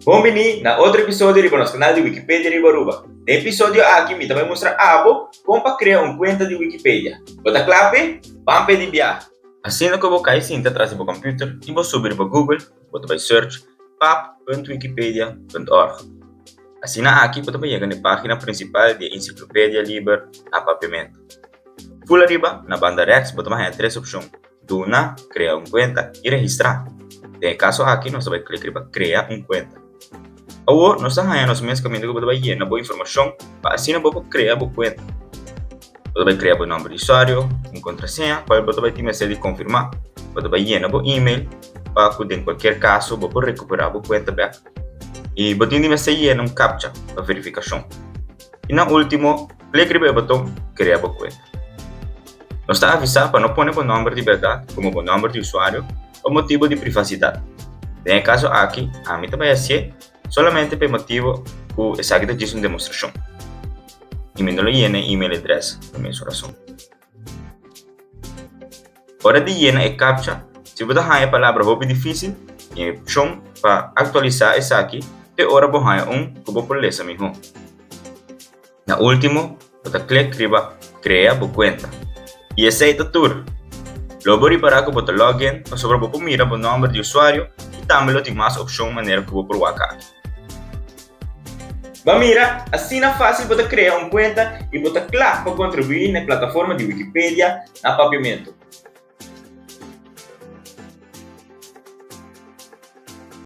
Bon bini na otro episodio riba nos kanal di Wikipedia riba Aruba. Den episodio aki mi ta bai mustra abo kon pa krea un kuenta di Wikipedia. Bo ta kla p'e? Ban p'e di biaha! Asina ku bo kai sinta tras di bo computer i bo subi riba Google, bo ta bai search pap.wikipedia.org. Asina aki bo ta bai yega na e pagina prinsipal di e ensiklopedia liber na Papiamentu. Ful ariba, na banda rèks bo ta bai haña tres opshon, Duna, Krea un kuenta i Registrá. Den e kaso aki nos ta bai klik riba Krea un kuenta. Awor nos ta haña nos mes kaminda ku bo ta bai yena bo informashon pa asina bo por krea bo kuenta. Bo ta bai krea bo nòmber di usuario, un kontraseña kual bo ta bai tin mester di konfirmá. Bo ta bai yena bo email pa ku den kualkier kaso bo por rekuperá bo kuenta bèk. I bo tin di mester yena un captcha pa verifikashon. I na último, klik riba e boton Krea bo kuenta. Nos ta avisá pa no pone bo nòmber di bèrdat komo bo nòmber di usuario pa motibu di privasidat. Den e kaso aki, ami ta bai hasié solamente pa e motibu ku esaki ta djis un demostrashon i mi no lo yena e email adrès pa mesun rason. Ora di yena e captcha, si bo ta haña e palabra hopi difísil, tin e opshon pa aktualisá esaki te ora bo haña un ku bo por lesa mihó. Na último, bo ta klik riba Krea bo kuenta. I esei ta tur! Lo bo ripará ku bo ta log in pasobra bo por mira bo nòmber di usuario i tambe lo tin mas opshon manera ku bo por wak aki. Ba mira, asina fásil bo ta krea un kuenta i bo ta kla pa kontribuí na e plataforma di Wikipedia na Papiamentu.